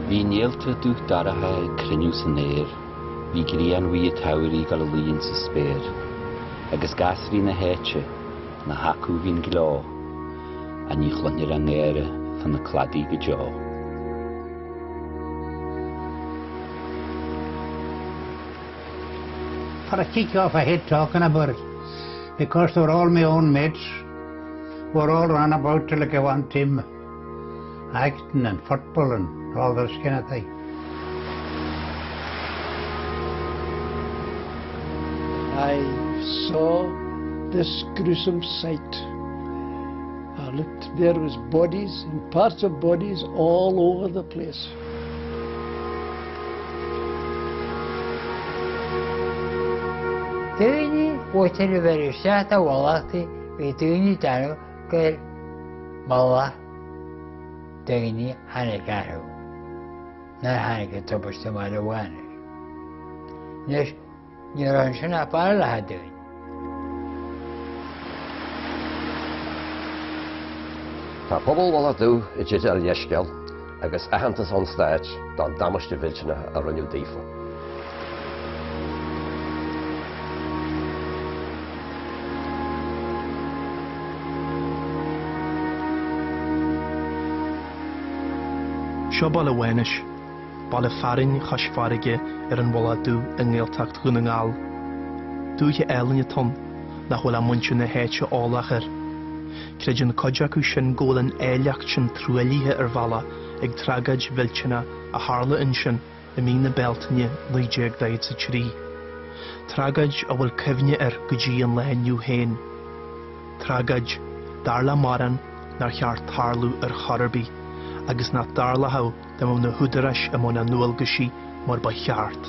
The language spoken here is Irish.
Bhí néalta dubh dorcha ag cruinniú san aer, bhí grian bhuí an tsamhraidh ag dul a luí insa spéir, agus gasraí na háite, nach acu a bhí an gleo, ach ní chluinfear a ngáire fá na cladaí go deo. For a kick off I hate talking about it because they were all my own mates. We were all ran about like a one team. Acting and football and all this kind of thing. I saw this gruesome sight. I looked, there was bodies and parts of bodies all over the place. Daoine bhuaitear a bheir isteach do mhallachtaí bhí daoine ag déanamh gur mallach daoine tháinig orthu nuair tháinig an tubaiste i mBaile Mhánais. Anois ní raibh ansin ach barúlacha dúinn. Tá pobal Mhullach Dubh i dteideal leithscéal agus aitheantas ón Stát don damáiste mhillteanach a rinneadh daofa. Seo Baile Mhánais, baile fearainn chois farraige ar an Mhullach Dubh i nGaeltacht Dhún na nGall. Dúiche álainn atá ann, nach bhfuil ach muintir na háite eolach air. Creideann cuid acu sin go bhfuil an áilleacht sin truaillithe ar bhealach ag tragóid mhillteanach a tharla ansin i mí na Bealtaine 1943. Tragóid a bhfuil cuimhne air go dtí an lá inniu féin. Tragóid, dar le mórán, nár cheart tarlú ar chor ar bith agus nach dtarlódh dá mbeadh na húdaráis i mbun a ndualgaisí mar ba cheart.